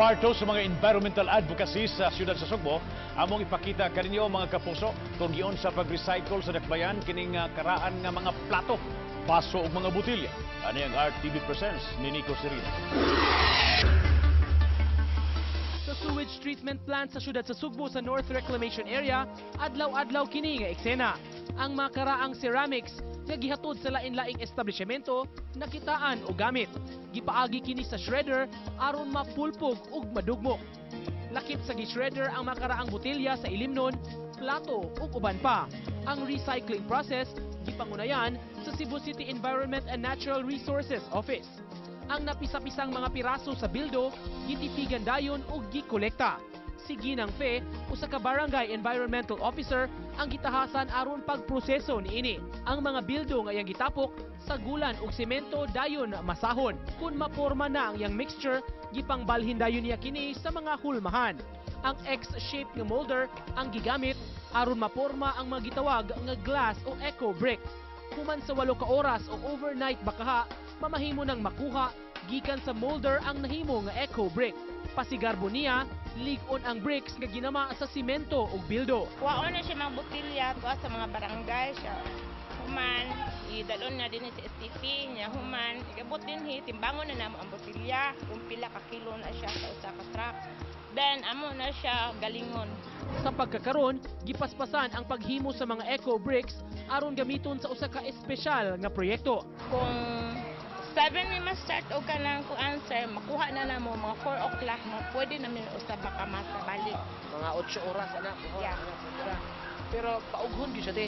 Part 2 sa mga environmental advocacy sa siyudad sa Sugbo, among ipakita kaninyo, mga kapuso, kung giunsa pag-recycle sa Dakbayan kining karaan nga mga plato, baso ug mga botelya. Ani ang RTV Presents ni Nico Serino. Sa sewage treatment plant sa siyudad sa Sugbo sa North Reclamation Area, adlaw-adlaw kini nga eksena. Ang makaraang ceramics nga gihatod sa lain-laing establishmento nakitaan og gamit. Gipaagi kini sa shredder aron mapulpog ug madugmok. Lakip sa gi-shredder ang makaraang botelya sa ilimnon, plato ug uban pa. Ang recycling process gipangunayan sa Cebu City Environment and Natural Resources Office. Ang napisa-pisang mga piraso sa bildo gitipigan dayon ug gikolekta. Si Ginang Fe, usa ka barangay environmental officer, ang gitahasan aron pagproseso niini. Ang mga bildo nga iyang gitapok, sagulan og semento dayon masahon. Kung maporma na ang iyang mixture, gipangbalhin dayon niya kini sa mga hulmahan. Ang X-shape nga molder ang gigamit aron maporma ang mga gitawag nga glass o eco brick. Human sa 8 ka oras o overnight bakaha, mamahimo nang makuha gikan sa molder ang nahimo nga eco brick. Pasigarbo niya, lig-on ang bricks nga ginama sa simento ug bildo. Kuhaon na siya mga botelya, kuha sa mga barangay siya. Human, idalon na din sa STP niya human, igabot din hi, timbangon na namo ang botelya, kung pila ka kilo na siya sa usa ka truck. Then amo na siya galingon. Sa pagkakaron, gipaspasan ang paghimo sa mga eco bricks aron gamiton sa usa ka espesyal nga proyekto. Kung 7 mi ma-start og kanang kuan, sir, makuha na namo mga 4 o'clock mo, pwede na mi usab makamasa balik. Mga 8 oras ana. Yeah. Pero paughon gyud siya, te.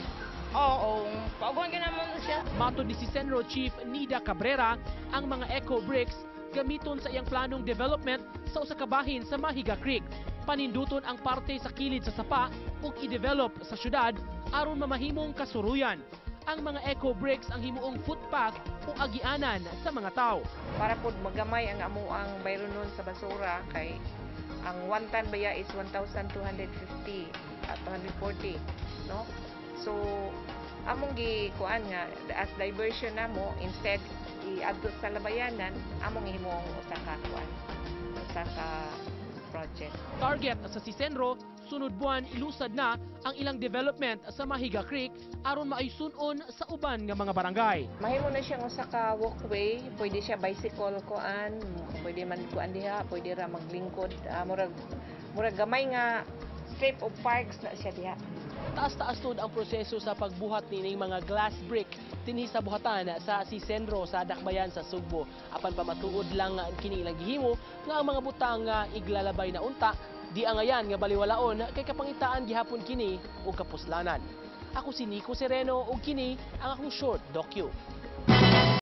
Oo, paughon gyud namo siya. Matod ni Senro Chief Nida Cabrera, ang mga eco bricks gamiton sa iyang planong development sa usa ka bahin sa Mahiga Creek. Paninduton ang parte sa kilid sa sapa ug i-develop sa syudad aron mamahimong kasuruyan. Ang mga eco bricks ang himuong footpath o agianan sa mga tao. Para pod magamay ang amuang bayronon sa basura kay ang 1 ton baya is 1,250 at 240, no? So among gi kuan nga as diversion namo, instead iadto sa labayanan, among himong usa ka kuan, usa ka project. Target sa Sisenro, sunod buwan ilusad na ang ilang development sa Mahiga Creek aron maaysunon sa uban nga mga barangay. Mahimo na siyang usa ka walkway, pwede siya bicycle kuan, pwede man kuan diha, pwede ra maglingkod, murag gamay nga strip of parks na siya diha. Taas-taas tud ang proseso sa pagbuhat nining mga glass brick dinhi sa buhatan sa Sisenro sa Dakbayan sa Sugbo. Apan pamatuod lang kini ilang gihimo nga ang mga butang nga iglalabay na unta di angayan nga baliwalaon kay kapangitaan gihapon kini og kapuslanan. Ako si Nico Sereno ug kini ang akong short docu.